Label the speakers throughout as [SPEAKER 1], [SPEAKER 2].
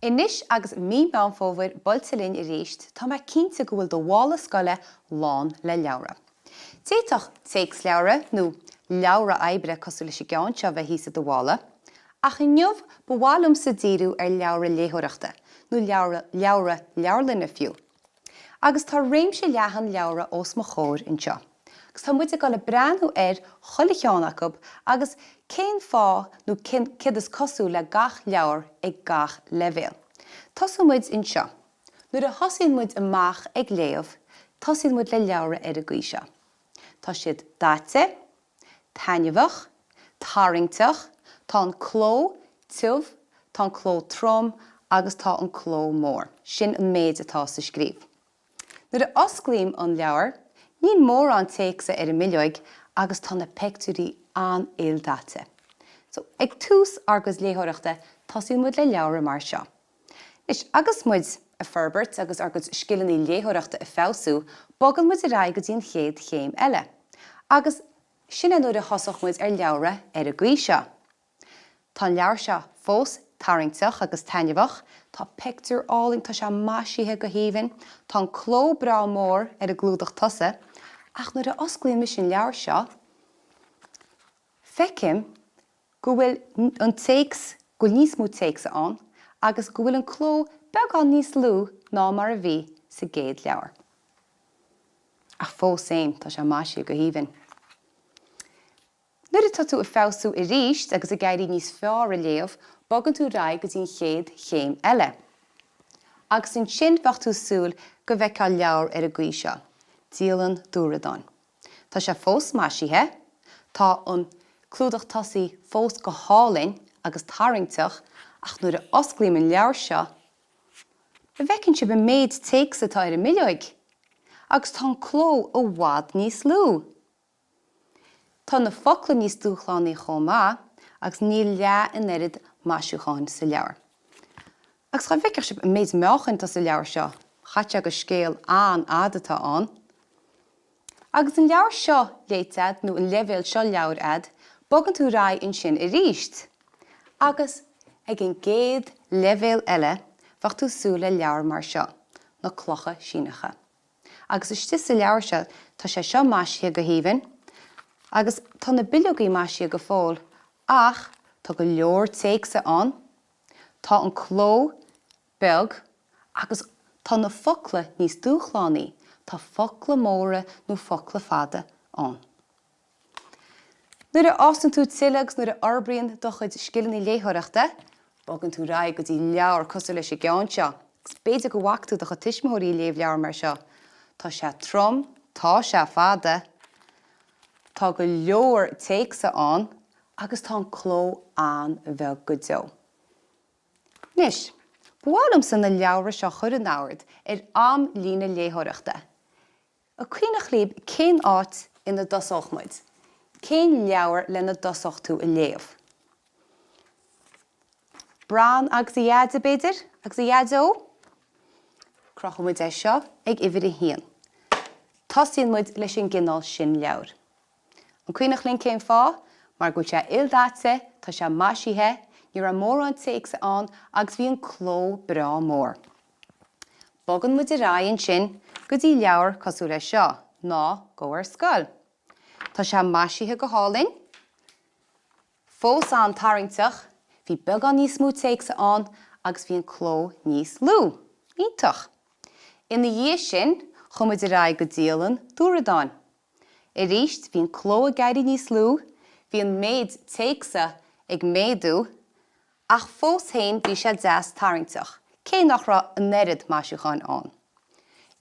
[SPEAKER 1] Anois agus mí Meán Fómhair buailte linn arís, tá mé cinnte go bhfuil do mhála scoile lán le leabhra. D'fhéadfadh téacsleabhra nó leabhra oibre cosúil leis an gceann seo bheith thíos i do mhála, ach inniu ba mhaith liomsa díriú ar leabhra léitheoireachta, nó leabhra leabhra leabharlainne fiú. Agus tá réimse leathan leabhra os mo chomhair anseo. Agus tá muid ag dul ag breathnú ar chuile cheann acu agus cén fáth nó cén céard is cosúil le gach leabhar ag gach leibhéal. Tosóidh muid anseo. Nuair a thosaíonn muid amach ag léamh, tosaíonn muid le leabhra ar an gcaoi seo. Tá siad daite, taitneamhach, tarraingteach, tá an cló tiubh, tá an cló trom agus tá an cló mór. Sin an méid atá sa scríobh. Nuair a osclaím an leabhar, níl mórán téacsa ar an mbileoig agus tá na peictiúirí an-ildaite. So, ag tús ár gcuid léitheoireachta, tosaíonn muid le leabhra mar seo. Anois, agus muid ag forbairt agus ár gcuid scileanna léitheoireachta ag feabhsú, bogann muid ar aghaidh go dtí an chéad chéim eile. Agus sin é nuair a thosódh muid ar leabhra ar an gcaoi seo. Tá an leabhar seo fós tarraingteach agus taitneamhach, tá peictiúr álainn, tá sé maisithe go haoibhinn, tá an cló breá mór ar an gclúdach tosaigh, ach nuair a osclaíonn mise an leabhar seo, feicim go bhfuil an téacs, go bhfuil níos mó téacsa ann agus go bhfuil an cló beagán níos lú ná mar a bhí sa gcéad leabhar. Ach fós féin, tá sé maisithe go haoibhinn. Nuair atá tú ag feabhsú arís agus ag éirí níos fearr ag léamh, bogann tú ar aghaidh go dtí an chéad chéim eile. Agus ansin bheadh tú ag súil go bhfeicfeá leabhar ar an gcaoi seo, Dialann Dúradáin. Tá sé fós maisithe, tá an clúdach tosaigh fós go hálainn agus tarraingteach ach nuair a osclaím an leabhar seo, an bhfeiceann sibh an méid téacs atá ar an mbileoig? Agus tá an cló i bhfad níos lú! Tá na focla níos dúshlánaí chomh maith agus níl leath an oiread maisiúcháin sa leabhar. Agus dá bhfeicfeadh sibh an méid meáchain atá sa leabhar seo, chait sé gur scéal an-fhada atá ann. Agus an leabhar seo léite a'd, nó an leibhéal seo leabhair a'd, bogann tú ar aghaidh ansin aríst. Agus ag an gcéad leibhéal eile, bheadh tú ag súil le leabhar mar seo, Na Clocha Síneacha. Agus istigh sa leabhar seo, tá sé seo maisithe go haoibhinn, agus tá na bileogaí maisithe go fóill, ach tá go leor téacsa ann, Tá an cló beag agus tá na focla níos dúshlánaí, tá focla móra nó focla fada ann. Nuair a fhásann tú tuilleadh agus nuair a fhorbraíonn do chuid scileanna léitheoireachta, bogann tú ar aghaidh go dtí leabhar cosúil leis an gceann seo. Agus b'fhéidir go bhfaca tú do chuid tuismitheoirí ag léamh leabhar mar seo. Tá sé trom, tá sé fada, tá go leor téacsa ann agus tá an cló an-bheag go deo. Anois, ba mhaith liomsa na leabhra seo a chur in ord ar amlíne léitheoireachta. An cuimhneach libh cén áit ina dtosódh muid? Cén leabhar lena dtosódh tú ag léamh? Bran agus a Dheaide, b'fhéidir? Agus a Dheaideó? Crochfaidh muid é seo ag uimhir a haon. Tosaíonn muid leis an gcineál sin leabhair. An cuimhneach linn cén fáth? Mar go bhfuil sé ildaite, tá sé maisithe, ní raibh mórán téacsa ann agus bhí an cló breá mór. Bogann muid ar aghaidh ansin go dtí leabhar cosúil leis seo, Ná Gabh ar Scoil. Tá sé maisithe go hálainn, fós an-tarraingteach, bhí beagán níos mó téacsa ann agus bhí an cló níos lú. Iontach! Ina dhiaidh sin, chuaigh muid ar aghaidh go Dialann Dúradáin. Arís, bhí an cló ag éirí níos lú, bhí an méid téacsa ag méadú, ach fós féin bhí sé deas tarraingteach, cé nach raibh an oiread maisiúcháin ann.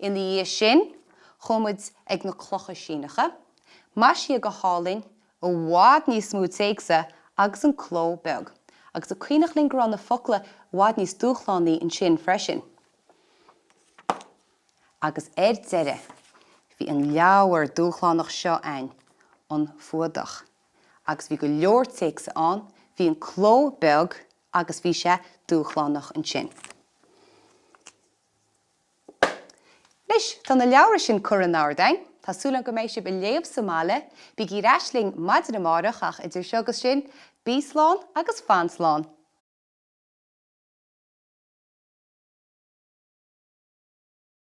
[SPEAKER 1] Ina dhiaidh sin, chuaigh muid ag na clocha Síneacha, maisithe go hálainn, i bhfad níos mó téacsa agus an cló beag. Agus an cuimhneach linn go raibh na focla i bhfad níos dúshlánaí ansin freisin. Agus ar deireadh, bhí an leabhar dúshlánach seo a'ainn, An Fuadach. Agus bhí go leor téacsa ann, bhí an cló beag agus bhí sé dúshlánach ansin. Anois, tá na leabhra sin curtha in ord a'ainn. Tá súil agam go mbeidh sibh ag léamh sa mbaile. Bígí ar ais linn maidin amárach ach idir seo agus sin, bí slán agus fan slán!